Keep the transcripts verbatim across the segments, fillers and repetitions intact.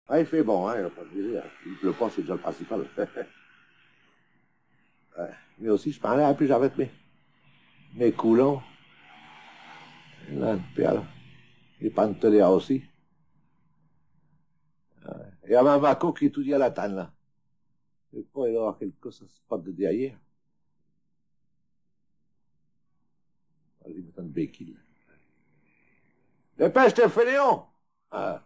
Ah, i fait bon, hein, i a pas d' misère. I pleut pas, ch'est déjà l' principal. Ouais. Mi aussi, j' m'in vas, pis j'avette mes, mes coulons. Là, pis là. Et pantalons aussi. Ouais. Et i a min maco qui est toudis à l'attinte, là. Des fos, i dot avoir quéque cosse à s' patte de derrière. Vas-y, mets-te in béquille. Dépêche-te, fainéant ! Ah.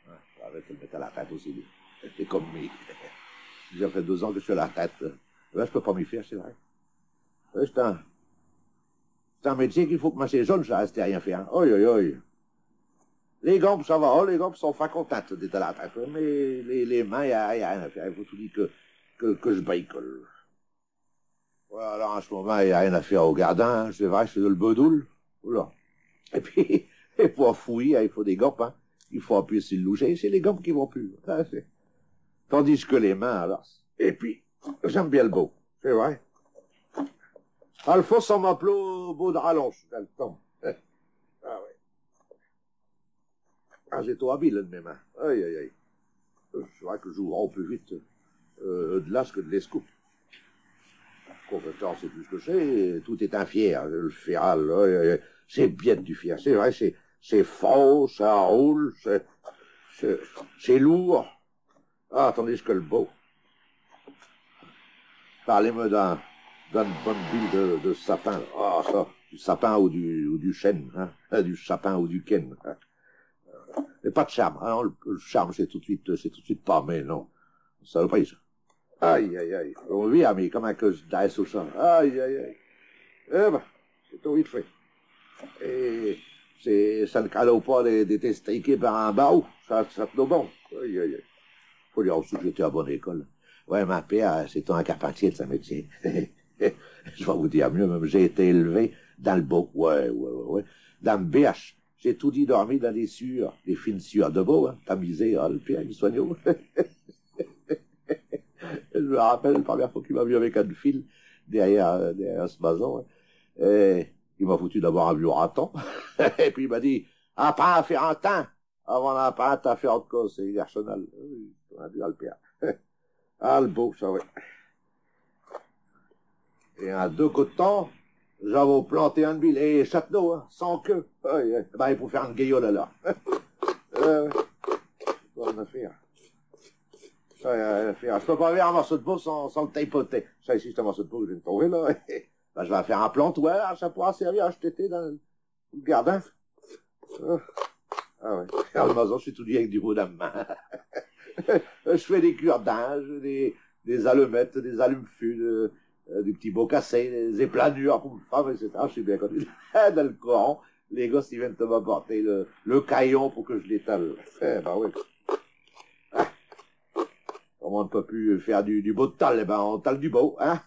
Ah, arrête de l' mette à la retraite aussi, li. Ch'est comme mi. Cha fait deux ans que j' sus à la retraite. Là, j' peux pas m'y faire, ch'est vrai. Ouais, ch'est un, ch'est un métier qu'i faut qu'minche les jonnes, cha, reste à rien faire, hein. Oi, oi, oi. Les gambes, cha va, oh, les gambes sont fin contintes d'ête à la retraite. Mais les, les mains, i a, i a rien à faire. I faut toudis que, que, que j' bricole. Ouais, alors, in ch' momint, i a rien à faire au gardin, hein. Ch'est vrai, ch'est de l' bedoule. Oula. Et pis, et pour fouiller, i faut des gambes, hein. I faut appuyer sur l' louchet, ch'est les gambes qui vont pus. Ah, ch'est, tandis que les mains, alors. Et pis, j'aime bien l' bos, ch'est vrai. Alphonse, in m'appelot bos d' rallonche, dins l' temps. Ah ouais. Ah, j'étos habile, hein, d' mes mains. Aïe, aïe, aïe. Euh, ch'est vrai que j'ouvros pus vite, euh, de l'as que de l'escoupe. Pourtant, ch'est pus ce que ch'est, tout est in fier, l' ferral, aïe, aïe, aïe. Ch'est biête du fier, ch'est vrai, ch'est, ch'est fort, cha roule, ch'est, ch'est, ch'est lourd. Ah, tandis que l' bos. Parlez-me d'un, d'eune bonne bile de, de sapin, là. Ah, cha, du sapin ou du, ou du chêne, hein. Euh, du sapin ou du quêne, hein. Et pas d' charme, hein, non, l', l' charme, ch'est tout d' suite, ch'est tout d' suite pas, mais non. Saloperie, cha. Aïe, aïe, aïe. On vit, ami, commint que j' dresse cha. Aïe, aïe, aïe. Eh ben, ch'est tout vite fait. Et ch'est, cha n' craint pas d'ête, d'ête striqué par un barou, cha, cha t'not bon. Aïe, aïe, aïe. Faut dire aussi que j'étos à bonne école. Ouais, min père, ch'étot un carpintier de sin métier. J' vas vous dire mieux, même, j'ai été élevé dins l' bos. Ouais, ouais, ouais, ouais. Dins m' berche, j'ai toudis dormi dins des sures, des fines sures de bos, hein, tamisées, ah, l' père, i soignot. J' me rappelle, l' première fos qu'i m'a vu avec eune file derrière, euh, derrière s' mason, hein, et i m'a foutu d'abord un vieux raton, et pis i m'a dit : « Apprends à faire un teint avant d'apprinte à faire aute cosse, ch'est garchonnal. » Oui, in a vu, ah, l' père. Ah, l' bos, cha, ouais. Et in deux cops d' temps, j'avos planté eune bile. Et cha t'not, hein, sans queue. Aïe, aïe. Ben, i faut faire eune gaïole, alors. Euh, ouais. Bonne affaire. Ouais, ouais, affaire. J' peux pas avoir un morceau d' bos sans, sans l' tripoter. Cha, ichi, ch'est un morceau d' bos que j' viens d' trouver, là. Ben, j' vas faire un plantoir, cha pourra servir à acheter dins l' gardin. Ah. Ah ouais. À l' mason, j' sus toudis avec du bos dins m' main. J' fais des cure-dints, des, des allumettes, des allumes-fu, euh, euh, des p'tits bos cassés, des, des planures pour m' femme, et cetera. J' sus bien connu. Dins l' coron, les gosses, i viennent de m'apporter le, le crayon pour que j' les tale. Eh ben oui. Ah. Comme in n' peut pus faire du, du bos d' tale, eh ben, in tale du bos, hein.